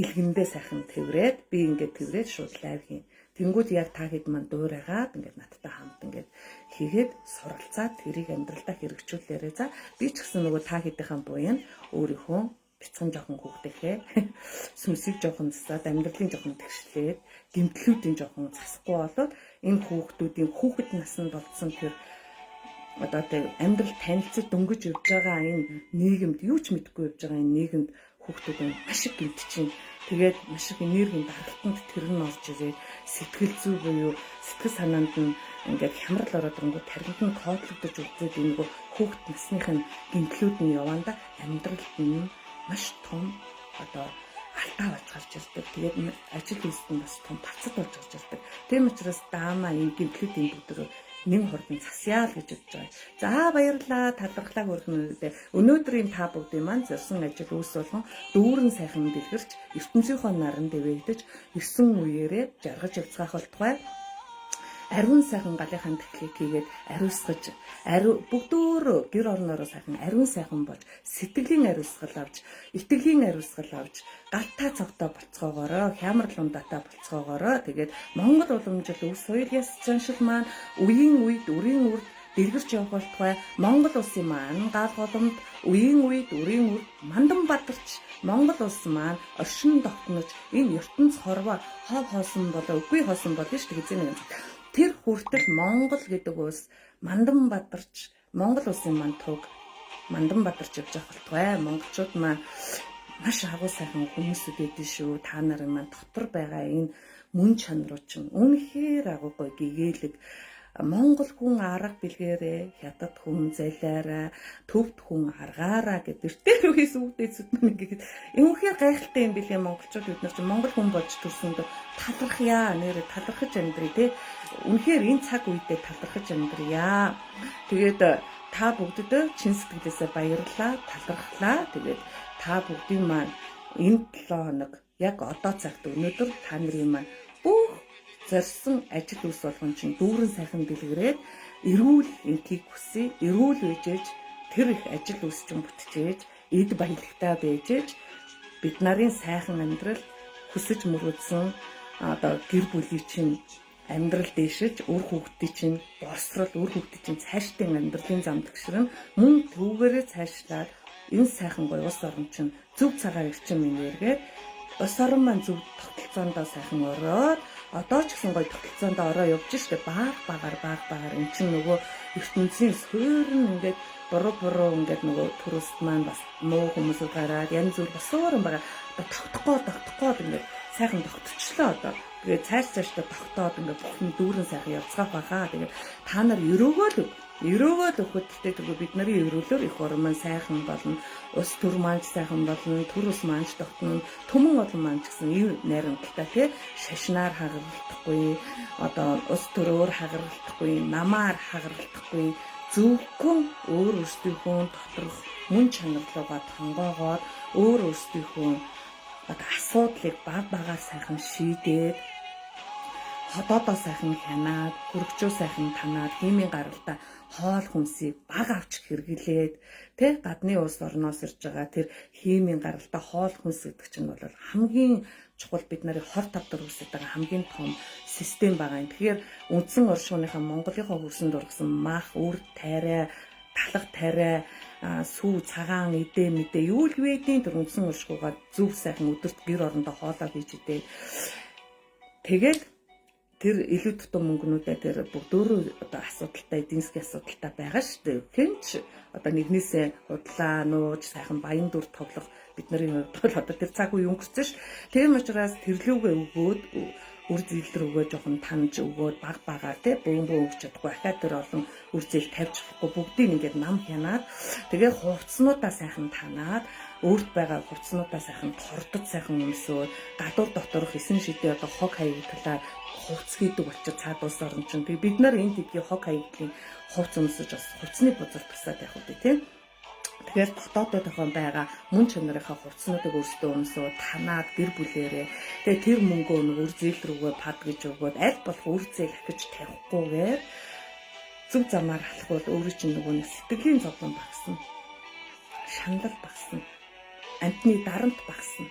[SPEAKER 1] илгэндээ сайхан тэрврээд би ингээд тэрврээд шууд лайв хийн. Тэнгүүд яг та хэд маань дуурайгаад ингээд надтай хамт ингээд хийгээд суралцаад тэрийг амьдралдаа хэрэгжүүлээрэй. За би ч гэсэн нөгөө та хэдийнхээ буян өөрийнхөө бяцхан жоохон хүүхдийнхээ сүнсийг жоохон засаад амьдралын жоохон тэгшлээд гэмтлүүдийн жоохон засахгүй болоод энэ хүүхдүүдийн хүүхэд наснд болцсон тэр одоо тэр амьдрал танилцаж дөнгөж явж байгаа энэ нийгэмд юу ч мэдэхгүй явж байгаа энэ нийгэмд хүүхдүүд маш их гэмтчихээн. Тэгээд маш их энергийн даралтанд тэр нь орж ирээд сэтгэл зүй буюу сэтгэл санаанд нь ингээд хямрал ороод ирэнгүүт таринд нь кодлогдож үзээд энэ нөгөө хүүхд насных нь гэмтлүүд нь яваанда амьдралд нь маш том одоо алдаа болж гарч ирдэг. Тэгээд ажил үйлсэд нь бас том барцад болж гарч ирдэг. Тийм учраас даамаа энэ гэмтлүүдийн бүгдөө нэг хурдан засъя л гэж бодож байгаа. За баярлалаа. Талархлаа хөрхнүүдээ. Өнөөдрийн та бүгдийн маань зорьсон ажил үйлс болгон дүүрэн сайхан дэлгэрч ертөнцийнхөө наран дэвэгдэж 9 үеэрээ жаргаж явцгаах болтугай. Ариун сайхан галынхаа тахлыг хийгээд ариусгаж ариу бүгдөөрөө гэр орноороо сайхан ариун сайхан болж сэтгэлийн ариусгал авч итгэлийн ариусгал авч галтаа цогтой болцоогоороо хямрал ундаатай болцоогоороо тэгээд Монгол уламжлал өв соёл ёс заншил маань үеийн үед үрийн үрд дэлгэрч явах болтугай. Монгол улсын маань гал голомд үеийн үед үрийн үрд мандан бадарч Монгол улс маань оршин тогтнож энэ ертөнц хорвоо хов хоосон болоо үгүй хоосон болно шүү дээ хэзээ нэг. Тэр хүртэл Монгол гэдэг улс мандан бадарч Монгол улсын маань туг мандан бадарч явж явах болтугай. Монголчууд маань маш агуу сайхан хүмүүсүүд байдсан шүү. Та нарын маань дотор байгаа энэ мөн чанарууд чинь үнэхээр агуу гоё гэгээлэг. Монгол хүн арга бэлгээрээ, хятад хүн залиараа, төвд хүн аргаараа гэдэг тэр үгээс үүдээсүүд маань ингээд үнэхээр гайхалтай юм билээ монголчууд. Бид нар чинь монгол хүн болж төрсөндөө талархъя, нэрээ талархаж амьдрий те. Үнэхээр энэ цаг үедээ талархаж амьдрья. Тэгээд та бүгдэд чин сэтгэлээсээ баярлалаа, талархлаа. Тэгээд та бүгдийн маань энэ 7 хоног яг одоо цагт өнөөдөр та нарын маань бүх зорьсон ажил үйлс болгон чинь дүүрэн сайхан дэлгэрээд эрүүл энтийг хүсье, эрүүл байжээж тэр их ажил үйлс чинь бүтчээж эд баялагтай байжээж бид нарын сайхан амьдрал хүсэж мөрөөдсөн одоо гэр бүлийг чинь Амьдрал дээшиж үр хүүхдийн чинь боловсрол, үр хүүхдийн чинь цаашдын амьдралын зам тэгшрэн мөн төвгээрээ цаашлаад энэ сайхан гоё улс орон чинь зөв цагаар эрчим энергээр улс орон маань зөв тогтолцоондоо сайхан ороод одоо ч гэсэн гоё тогтолцоондоо ороо явж штэ баг багаар эн чинь нөгөө ертөнцийн суурь нь ингээд буруу буруу ингээд нөгөө төрөст маань бас муу хүмүүсүүд гараад янз бүр босоор юм байгаа. Одоо тогтохгүй ингээд сайхан тогтчихлоо одоо. Тэгээд цааш цаашдаа тогтоод ингээд бүх юм дүүрэн сайхан явцгаах байхаа. Тэгээд та нар өрөөгөө л өгөхөд гэхдээ тэгвэл бид нарын өрөөлөөр их орон маань сайхан болно. Улс төр маань ч сайхан болно. Төр ус маань ч тогтно. Түмэн олон маань ч гэсэн ив найрамдалтай тий шашнаар хагаралтахгүй, одоо улс төрөөр хагаралтахгүй, намаар хагаралтахгүй, зөвхөн өөр өөрсдийнхөө доторх мөн чанарлуугаа тонгоогоод өөр өөрсдийнхөө одоо асуудлыг баг багаар сайхан шийдээд ходоодоо сайхан хянаад, хөргөчөө сайхан танаад, химийн гаралтай хоол хүнсийг баг авч хэрэглээд тэ гадны улс орноос ирж байгаа тэр химийн гаралтай хоол хүнс гэдэг чинь бол хамгийн чухал бид нарын хор тавдар үүсэж байгаа хамгийн том систем байгаа юм. Тэгэхээр үндсэн оршихуйнхаа Монголынхоо хөрсөнд ургасан мах, үр тайрай, талах тайрай, сүү, цагаан идэ мэдэ юу л вэдийн тэр үндсэн оршихуйгаа зөв сайхан өдөрт гэр орондоо хоолоо хийж идэ. Тэгээд тэр илүү тутам мөнгнүүдээ тэр бүгдөө одоо асуудалтай эдийн засгийн асуудалтай байгаа шүү дээ. Хэн ч одоо нэгнээсээ худлаа нууж сайхан баян дүр тоглох бидний хувьд бол одоо тэр цаг үе өнгөрсөн ш. Тийм учраас тэрлүүгээ өгөөд үр зээл рүүгээ жоохон таньж өгөөд баг багаар тий бөөн бөөн өгч чадахгүй ахаа тэр олон үр зээл тавьж чадахгүй бүгдийг ингээд нам хянаад тэгээ хувцснуудаа сайхан танаад өөрт байгаа хувцснуудаа сайхан тордод сайхан өмсөөд гадуур доторх эсэн шидээ одоо хог хаяг талаар хувцс хийдэг болчих цаад улс орн чинь. Тэгээ бид нар энэ тэдгийн хог хаягдлын хувц өмсөж бас хувцсны бузар тусаад явах үү тий. Тэгэхээр дотоодод тохион байгаа мөн чанарынхаа хувцснуудыг өөрсдөө өмсөө танаад гэр бүлээрээ тэгээ тэр мөнгөө нэг үр зээл рүүгээ пад гэж өгөөд аль болох үр зээл ахиж тавихгүйгээр зөв замаар алхвал өөрөө чинь нөгөө нэг сэтгэлийн зовлон багасна, шаналл багасна, амтны дарамт багасна.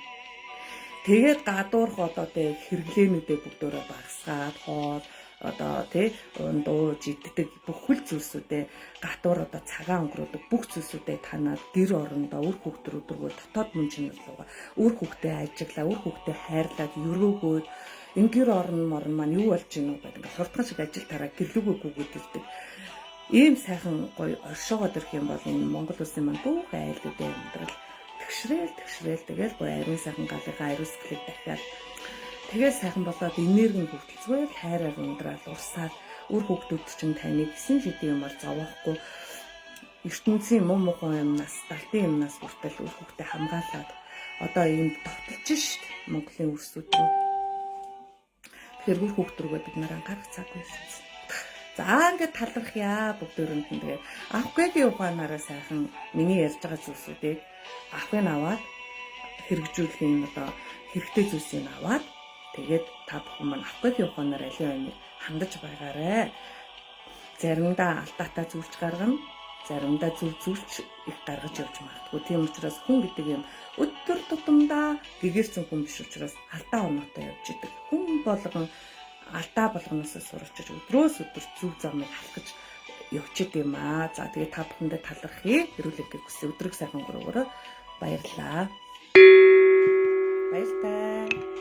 [SPEAKER 1] Тэгээд гадуурх одоо тэг хэрэглээнүүдээ бүгдөөрөө багасгаад хоол одоо тий дууж иддэг бүхэл зүйлсүүдээ гадуур одоо цагаан өнгөрөөдөг бүх зүйлсүүдээ танаад гэр орондоо үр хүүхд рүү дотоод мөн чанарлуугаа үр хүүхдээ ажиглаа, үр хүүхдээ хайрлаад өрөөгөөд энэ гэр орон морон маань юу болж гинүү гэдэг ингээ хурдхан шиг ажил тараа гэрлүүгээ гүгээд ирдэг. Ийм сайхан гоё оршоогоод ирэх юм бол энэ Монгол улсын маань бүх айлуудын амьдрал тэгшрээл тэгэл гоё ариун сайхан галынхаа ариусгалыг дахиад тэгээ сайхан болоод энерги хүртэл зүгээр л хайраар ундраал урсаад үр хүүхдүүд чинь таныг гисэн шидийн юмар зовоохгүй ертөнцийн муу муухай юмнаас далтын юмнаас хүртэл үр хүүхдээ хамгаалаад одоо энд тогтолж шít Монголын үрсүүд нь. Тэгэхээр үр хүүхд рүүгээ бид нар анхаарах цаг байсан. За ингээд талархъя бүгдөөрэнд нь. Тэгээд авахгүйгийн ухаанаараа сайхан миний ярьж байгаа зүйлсүүдийг авахыг аваад хэрэгжүүлэхийн одоо хэрэгтэй зүйлсийг аваад тэгээд та бүхэн маань авахгүйгийн ухаанаар аливаа юмыг хандаж байгаарэ. Заримдаа алдаатай зүйлч гаргана, заримдаа зөв зүйлч их гаргаж явж магадгүй. Тийм учраас хүн гэдэг юм өдөр тутамдаа гэгэрсэн хүн биш учраас алдаа оноотой явж идэг. Хүн болгон алдаа болгоноос суралцж өдрөөс өдөр зөв замыг алхаж явж идэм аа. За тэгээд та бүхэндээ талархъя. Хэрүүлэг хүсье. Өдрийг сайхан өнгөрөөгөөрэй. Баярлалаа. Баяртай.